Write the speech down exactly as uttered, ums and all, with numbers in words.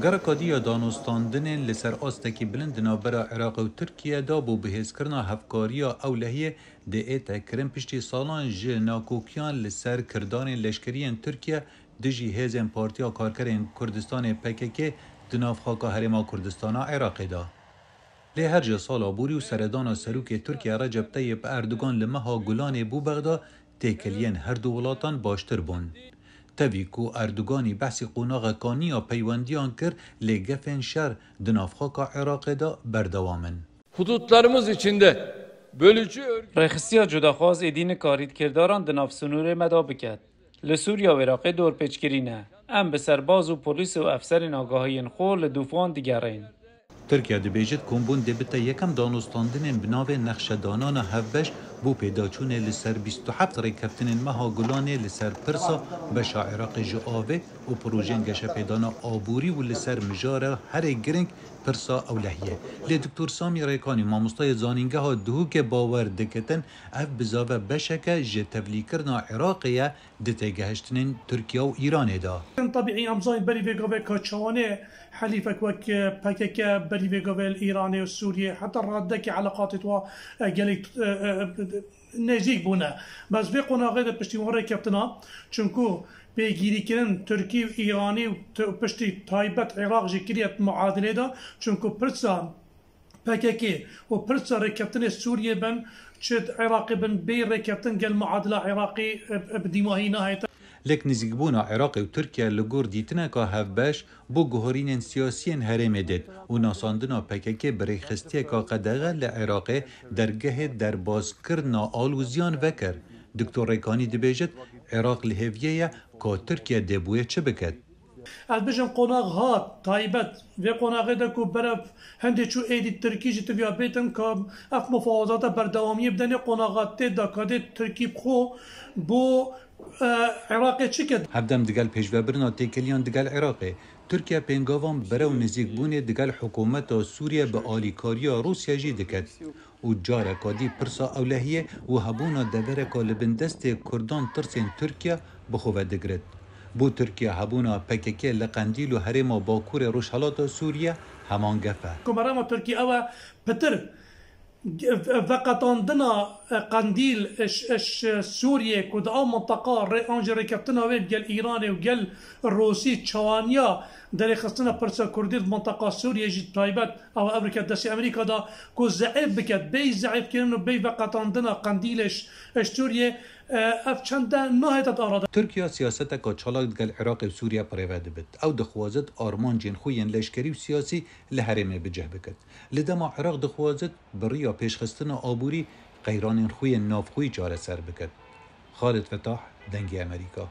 Gereka dî ya danûstandinên li ser astekî bilind di navbera Iraqê û Tirkiyê de bo bihêzkirina hevkariya ewlehiyê dê ête kirin piştî salan ji nakokiyan li ser kirdanên leşkeriyên Tirkiye dijî hêzên Partiya Karkerên Kurdistanê P K K di nav xaka Herêma Kurdistana Iraqê de. Lê her ji sala borî û seredana serokê Tirkiye Recep Tayyip Erdogan li meha Gulanê bo Bexda têkiliyên her du welatan baştir bûn. Tevî ku Erdoganî behsî qonaxeka nî ya peywendiyan kir, lê gefên şer di nav xaka Iraqê de berdewam in. Hudutlarımız içinde bölücü örgüt Rêxistiya cudaxwaz êdî nikarît kirdaran di nav sinûrê me de biket. Li Sûriya û Iraqê dorpêçkirî ne. Em bi serbaz û polîs û efserên agahiyên xwe li dûf wan digerên. Tirkiye dibêjit kombûn dê bite yekem danûstandinên bi navê Nexşedanana Hevbeş bo pêdaçûnê li ser bîst û heft rêkeftinên meha Gulanê li ser pirsa beşa Iraqê ji avê û projeyên geşepêdana aborî û li ser mijara herê girîng pirsa ewlehiyê. Lê Doktor Samî Rêkanî, mamostayê zanîngeha Duhokê bawer dikitin, ev bizave beşeke ji tevlîkirina Iraqê ye di têgehiştinên Tirkiye û Îranê de. Tebîî em zanîn berî vê gavê ka çawanê helîfek wek P K K berî vê gavê li Îranê û Sûriyê heta radekî eleqatê wa, e, gelek, e, e, nêzîk bûne. Bes vê qonaxê de piştî wan rêkeftina, çunku pêgîrîkirin Tirkî û Îranî û t-, piştî taybet Iraq jî kiriye muadilê de, çunku pirsa P K K û pirsa rêkeftinê Sûriyê bin, çi Iraqê bin, bê rêkeftin gel muadila Iraqî, e, e, bi dîmahî nahête. Lek nêzîkbûna Iraqê û Tirkiye li gor dîtineka hevbeş bo guherînên siyasî yên herêmê dêt û nasandina P K K bi rêxistiyeka qedexe li Iraqê dergehê derbazkirina alûziyan vekir. Doktor Rêkanî dibêjit, Iraq li hêviyê ye ka Tirkiye dê bo wê çi biket. Ez bijim qonax hat, taybet. Vê qonaxê de ku berev hindê çû êdî Tirkî jî tiviya bêtin ka ev mufawazata berdewamiyê bidenê qonaxa tê de ka dê Tirkî bi xwe bo, e, Iraqê çi ket? Hevdem digel pêşvebirina têkiliyan digel Iraqê, Tirkiye pêngavan berew nêzîkbûnê digel hikûmeta Sûriye bi alîkariya Rûsya jî diket û careka dî pirsa ewlehiyê û hebûna devereka li bin destê Kurdan tirsên Tirkiye bi xwe ve digirt. Bo Tirkiye hebûna P K K li Qendîl û herêma Bakurê Rojhelata Sûriye heman gef e. Ku berhema Tirkî ew e pitir veqetandina Qendîl ji, ji Sûriyê ku di ew minteqa rê, an jî rêkeftina wê gel Îranê û gel Rûsî çawaniya derêxistina pirsa Kurdî di minteqa Sûriyê jî taybet ew ev rêke destê Amerîka da ku zeîf biket, bêyî zeîfkirin û bêyî veqetandina Qendîlê ji, ji Sûriyê, e, ev çend de nahête di arada. Tirkiye siyaseteka çalak digel Iraqê û Sûriye bi rê ve dibit. Ew dixwazit armancên xwe yên leşkerî û siyasî li herêmê bi cih bikit. Li dema Iraq dixwazit bi riya pêşxistina aborî qeyranên xwe yên navxweyî çareser bikit. Xalid Fetah, Dengê Amerîka.